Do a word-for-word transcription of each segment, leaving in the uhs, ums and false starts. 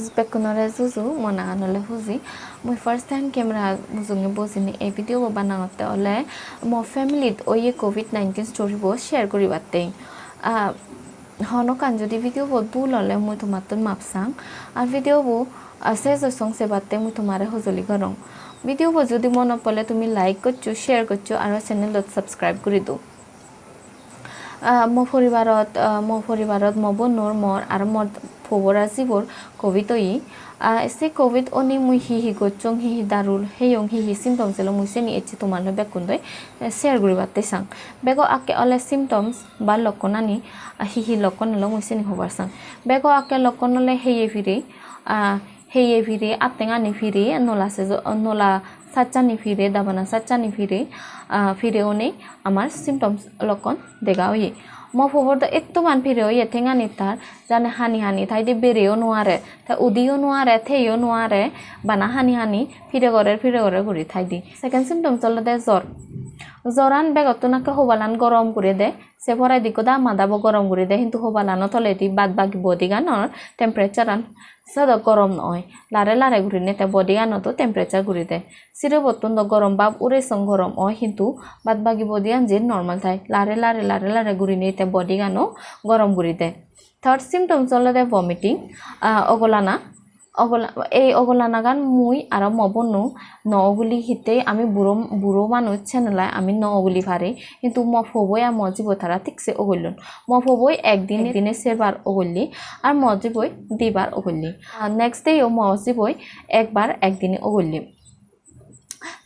Bekkunore juju, mo nangan ole Huji. Mui first time camera mujunge bojinei ei video bo banangotte ole mo family t oye covid nineteen story bo share guribatte. Ah, hono ekkan jodi video bot bul ole mui tomattun map sang. Ar video bo, ah, sej oi song sebatte mui tomare hojoli gorong. Video bo jodi monot pole tumi like goccho, share goccho, aro channel ot subscribe guri do. Ah, mo poribarot, ah, mo poribarot mo bonor, mor aro mo pobor ar jibor covid oye. Ah, se covid oni mui hi hi gocchong, hi hi daru heyong, hi hi symptoms elo, mui seni ecche tomar loi bekkun doi, eh, share guribatte sang. Bego akke ole symptoms ba lokkonani, ah, hi hi lokkon elo mui seni hobar sang. Bego akke lokkon ole heye pire, ah, heye pire, attengani pire, nola sejo, nola sachani pire, dabana sachani pire, ah, pire onei amar symptoms lokkon dega oye. Mo pobor do ettoman pire oye, tengani tar jane hani hani thaide, bereyo nuare, te udiyo nuare, teyo nuare, bana hani hani pire gorer, pire gorer guri thaide. Second symptoms olode jor. Joran begottun akke hobalan gorom guri de, se poredi goda madabo gorom guri de, hintu hobalano toledi bad bagi body ganor temperature an sodo gorom no oi, lare lare gurinei te body ganoto temperature guri de. Sirobottun do gorom bab ure song gorom oi, hintu bad bagi body an je normal thai, lare lare, lare lare gurinei te body gano gorom guri de. Third symptoms olode vomiting, ah, ogolana. Ogola-, ei ogolanagan mui aro mo bonno no oguli, hittei ami buro, buro manuj, senelai ami no oguli pari, hintu mo pobo ar mo jibo tara thikse ogollon. Mo poboi ekdin, ekdine sebar ogolli, ar mo jiboi dibar ogolli. Ah, next day o mo jiboi ekbar ekdine ogolli.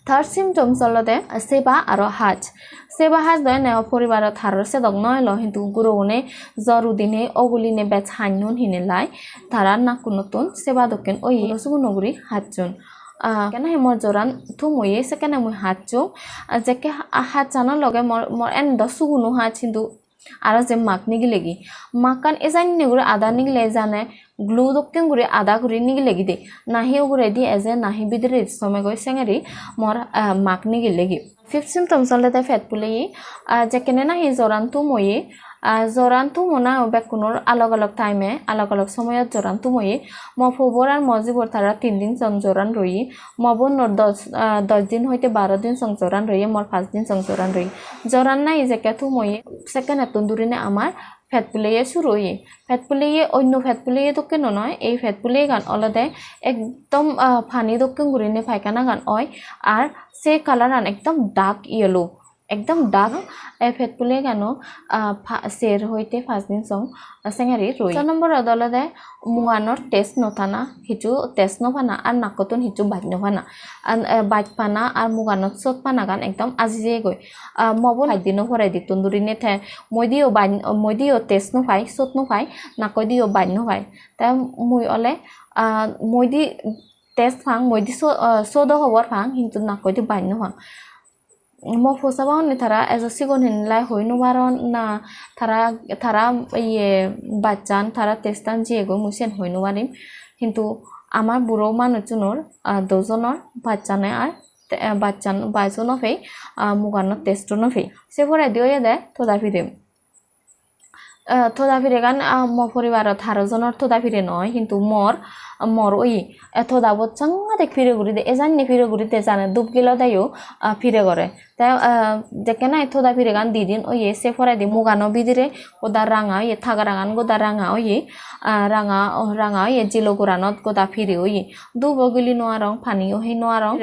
Third symptoms olode seba aro haj. Seba haj do ene o poribarot haror sedok no elo, hintu gurogune jor udine, oguline bej hanyon hinelai tara nakkunottun seba dokken oye, suguno guri hajjon. Ah, ekkene hi mor joran thum oye, sekkene mui hajjong. Ah, jekke ha-, hajjano loge mor, mor ene do suguno haj, hintu aro je mak nigilegi, makkan ejanne guri ada nigile, jane glue dokken guri ada guri nigilegi de, nahi uguredi eje nahi bidiredi somegoi, sengeri mor, ah, mak nigilegi. Fifth symptoms olode pet puleye, ah, jekkene nahi joran thum oye, ah, joran thum ona bekkunor alok alok time e, alok alok somoyot joran thum oye. Mo pobor ar mo jibor tara tin din song joran roye. Mo bonor dos, ah, dos din hoite baro din song joran roye, mor pach din song joran roye. Joran nahi jekke thum oye, sekkenettun durine amar pet puleye suru oye. Pet puleye onno pet puleye dokke no noi, ei pet puleyegan olode ekdom, ah, pani dokken gurine paikhanagan oi, ar se coloran ekdom dark yellow, ekdom dark. Ei pet puleyegano, ah, pa-, ser hoite pach din song, ah, sengeri roi. Sw nomborot olode muganor taste no thana, hissu taste no pana, ar nakkottun hissu baj no pana. Ar, eh, baj pana ar muganot sot panagan ekdom aji jeyegoi. Ah, mo bon paj dino poredittun durine te moidiyo baj, moidiyo taste no pai, sot no pai, nakkoidiyo baj no pai. Te mui ole, ah, moidi taste pang, moidi so-, ah, sodo hobor pang, hintu nakkoidi baj no pang. Mo posabangune tara ejo sigon hinelai hoi no paron na, tara, tara iye bachan, tara taste-an jiyegoi mui siyen hoi no parim. Hintu amar buro manuchunor, ah, dojonor bachane ar te, ah, bachan bajo no pei, ah, muganot taste-o no pei. Se poredi oyede thoda pire. Eh, thoda piregan, ah, mo poribarot haro jonor thoda pire noi, hintu mor, mor oye. Eh, thodabot sangadik pire guri de, ejanne pire guri de jane, dup gilo deyo, ah, pire gore. Te, ah, jekke nahi thoda piregan di din oye, se poredi mugano bidire goda ranga oye, tagaragan goda ranga oye, ah, ranga, ranga oye, jilo goranot goda pire oye. Dup o gili no arong, pani o hei no arong.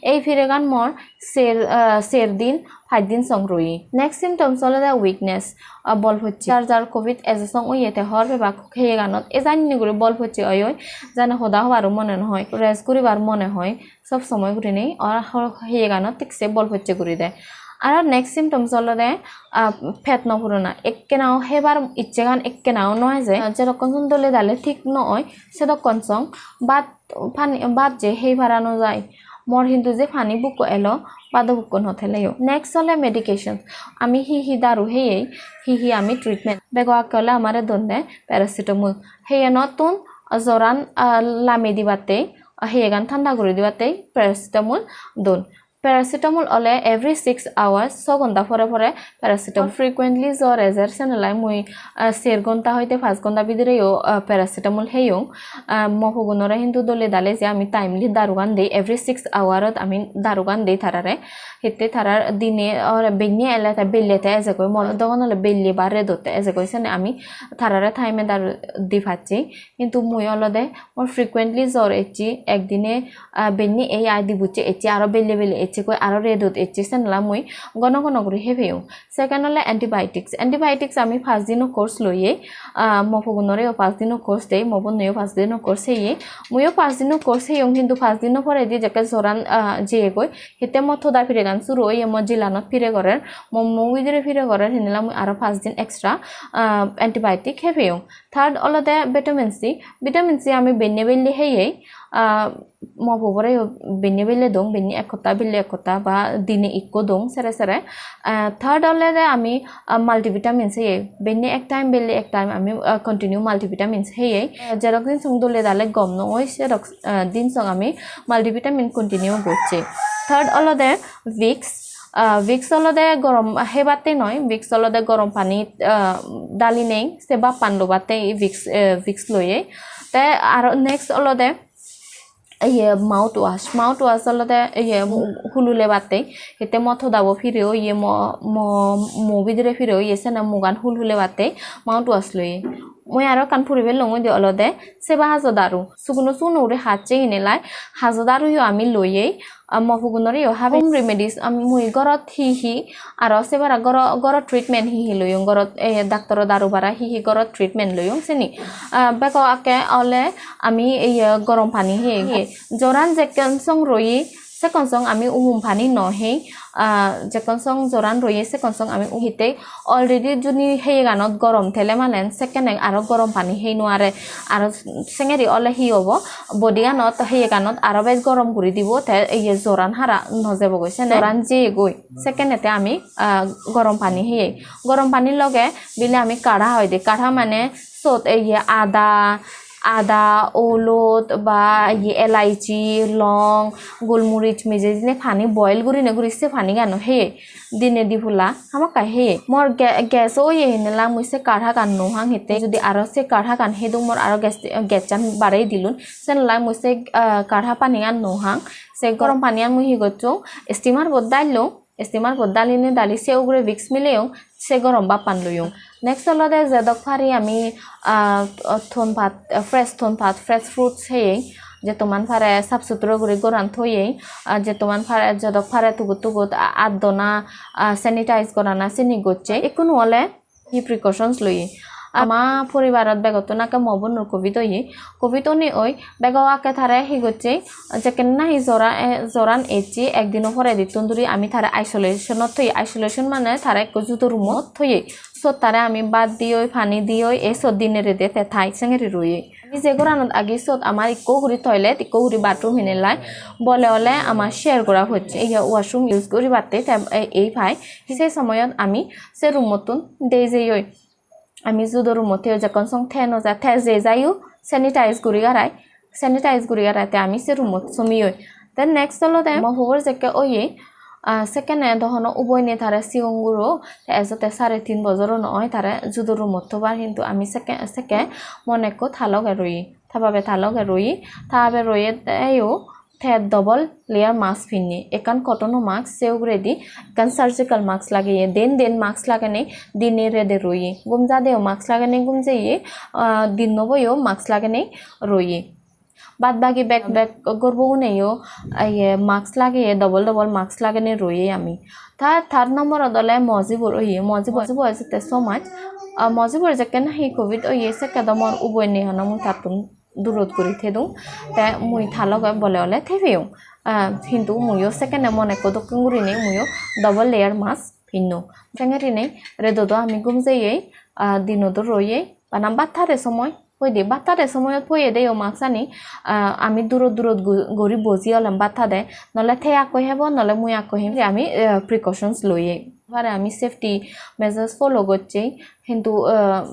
Ei piregan mor ser, ah, ser din, pach din song roye. Next symptoms olode weakness, ah, bol pocche. Jar jar covid ejo song oye te hor bebak heyeganot ejanne guri bol pocche oi oi, jane hoda hobaro mone no hoi, rest guribar mone hoi, sob somoi gurinei or ho-, heyeganot thik se bol pocche guri de. Aro next symptoms olode, ah, pet no purona, ekkenao hebar icchegan ekkenao no eje, ah, jerokkon song dole dale thik no oi, sedokkon song, but pani, bhat je hei para no jai. Mor hintu je pani bukko elo, bado bukko no teleyo. Next ole medication. Ami hi hi daru heyei, hi hi ami treatment. Bego akke ole amare donde paracetamol. Heyenottun joran, ah, lami dibatte, ah, heyegan thanda guri dibatte paracetamol don. Paracetamol ole every six hours, so ghonta pore pore paracetamol. Frequently jor ejer, senelai mui, ah, ser ghonta hoite pach ghonta bidire yo, ah, paracetamol heyong. Ah, mo pogunore hintu dole dale je ami timely darugan dei, every six hour ot ami darugan dei tarare. Hitte tarar dine or benne ele te belle te ejegoi, mo dogan ole belle ba redot te ejegoi, sene ami tarare time e daru di pacchi. Hintu mui olode mor frequently jor ecche, ekdine, ah, benne ei ai di bucche ecche, aro belle belle ecche goi, aro redot ecche, senela mui gono gono guri hei peyong. Second ole antibiotics. Antibiotics ami pach dino course loye, ah, mo pogunoreyo pach dino course dei, mo bonneyo pach dino course heye. Muiyo pach dino course heyong, hintu pach dino poredi jekke joran, ah, jeyegoi, hitte mo toda piregan suru oye, mo jilanot pire gorer, mo mu bidire pire gorer, hinela mui aro pach din extra, ah, antibiotic hei peyong. Third olode vitamin C. Vitamin C ami benne belle heyei, ah, mo poboreyo benne belle dong, benne ek hotta belle ek hotta ba dine ikko dong sere sere. Ah, third olode ami, ah, multivitamins heyei, benne ek time belle ek time ami, ah, continue multivitamins heyei. Ah, jerok din song dole dale gom no oi, serok, ah, din song ami multivitamin continue gocche. Third olode Vicks. Ah, Vicks olode gorom hebatte noi, Vicks olode gorom pani, ah, dalinei se bappan lobatte ei Vicks, eh, Vicks loye. Te aro next olode iye mouthwash, mouthwash olode iye hul hulebatte, hitte mo todabo pire oye, mo, mo, mo bidire pire oye, sene mugan hul hulebatte mouthwash loye. Mui aro ekkan puri pelong, undi olode seba hajo daru. Suguno suguno guri hacche hinelai hajo daruyo ami loyei. Ah, mo pogunoreyo habei. Home remedies, am, mui gorot hi hi aro se bara goro, goro treatment hi hi loyong, gorot, eh, doctoro daru bara hi hi gorot treatment loyong seni. Ah, bego akke ole ami iye gorom pani hei, hei. Joran jekkon song roye, sekkon song ami umum pani no hei. Ah, jekkon song joran roye, sekkon song ami um-, hitte already juni heyeganot gorom tele malen sekkene aro gorom pani hei no are. Aro sengeri ole hi obo, body ganot, heyeganot aro bej gorom guri dibo, te iye joran hara no jebogoi, sene joran jeyegoi. Sekkene te ami, ah, gorom pani heyei. Gorom pani loge bile ami kadha hoide, kadha mane sot iye ada, ada, olot ba iye elaichi, long, golmorich mije dinei pani boil gurinei guri se panigano heyei. Dine di pula hamakkai heyei. Mor ga-, gas oye hinela mui se kadhagan no hang, hitte judi aro se kadhagan hedung mor aro gas, gas-an barei dilun. Senelai mui se, ah, kadha panigan no hang. Se gorom panigan mui hi gocchong, steamer bot dallong, steamer bot dalinei dali se ugure Vicks mileyong, se gorom bappan loyong. Next olode jedok pari ami, ah, thon pat, fresh thon pat, fresh fruits heyei, jettoman pare sap sutro guri goran thoyei, ah, jettoman pare, jedok pare tugut tugut a-, at dona, ah, sanitize gorana sini gocche. Ikkunu ole hi precautions loye? Ama poribarot begottun akke mo bonor covid oye. Covid one oi bego akke tare hi gocche, jekken nahi jora-, eh, joran ecche, ekdino poredittun duri ami tare isolation-ot thoye. Isolation mane tare ekko judo room-ot thoye. Sot tare ami bhat diyoi, pani diyoi, ei sot dine rede te thai sengeri roye. Ami je goranot agi sot amar ikko guri toilet, ikko guri bathroom hinelai. Bole ole ama share gora pocche. Iye washroom use guribatte te ei, ei pai. Se somoyot ami se room-ottun dei jeyoi. Ami judo room-ot theyo, jekkon song the no ja, the je jayo sanitize guri garai, sanitize guri garai te ami se room-ot somiyoi. Then next olode mo pubor jekke oye, ah, sekkene do hono uboi nei, tare sigon guro, te ejotte sare tin bojor o no oi tare judo room-ot thobar, hintu ami sekke, sekke mo nekko ta loge roye, ta babe ta loge roye, ta babe roye te eyo te double layer mask pinne, ekkan cotton o mask, se uguredi ekkan surgical mask lageye, den den mask lagenei dine rede roye, gum jadeyo mask lagenei gum jeye, ah, dinno boyo mask lagenei roye. Bad bagi bek bek gorboguneyo, iye, mask lageye, double double mask lagenei roye ami. Ta third number-ot ole mo jibor oye, mo jibor, mo jibor ejette somaj, ah, mo jibor jekke nahi covid oye, sekke do mor uboi nei hono, mui tattun durot guri thedung, te mui ta loge bole ole thei peyong. Ah, hintu muiyo sekkene mo nekko dokken gurinei muiyo double layer mask pinnong. Sengerini redo do ami gum jeyei, ah, dino do royei, bana bhat hade somoy, hoide bhat hade somoyot poye deyo mask ani, ah, ami durot durot gu-, guri boji olem bhat hade, nole te akko hebo, nole mui akko hem, ami, eh, precautions loyei. Pare ami safety measures follow gocchei, hintu, eh,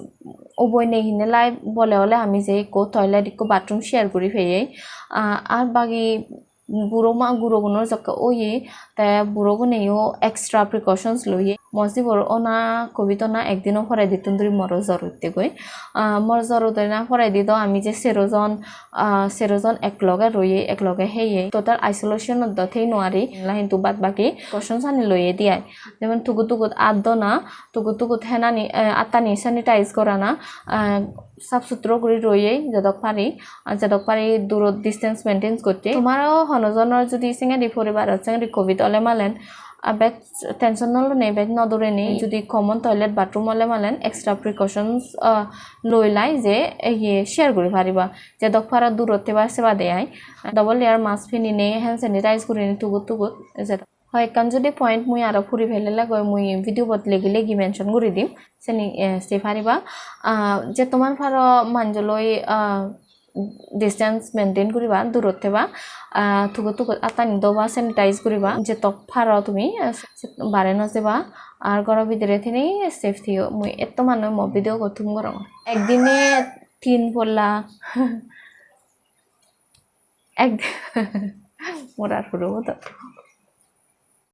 uboi nei hinelai bole ole ami je ikko toilet, ikko bathroom share guri peyei. Ah, ar bagi Buro ma gurogunor jokke oye, te buroguneyo extra precautions loye. Mo sibor ona, covid ona ekdino poredittun duri moro jor uttegoi. Ah, mor jor udena poredi do ami je serojon, ah, serojon ekloge roye, ekloge heye. Total isolation-ot do thei no ari. La hintu bad baki precautions ani loye di ai. Jemon tugut tugut at dona, tugut tugut henani, eh, attani sanitize gorana, eh, sap sutro guri roye jedok pari, ar jedok pari durot distance maintain gotte. Tomaro hono jonor judi sengedi poribarot sengedi covid ole malen, ah, bej tension no lonei, bej no dorenei, judi common toilet bathroom ole malen extra precautions, ah, loi lai je, eh, iye share guri pariba. Jedok paro durot thebar sebade ai. Double layer mask pininei, hand sanitize gurinei tugut tugut jedok. Hoi ekkan judi point mui aro puri pele lagoi mui video bot legi legi mention guri dim, seni, eh, sei pariba. Ah, je tomar paro manjoloi, ah, distance maintain guriba, durot theba, ah, tugot tugot attani doba, sanitize guriba, jetok paro tumi, ah, se-, bare no jeba, ar goro bidire thinei safety o. Mui etto mannoi mo video go thum gorongor. Ekdine tin polla, ek, morar puro obo do.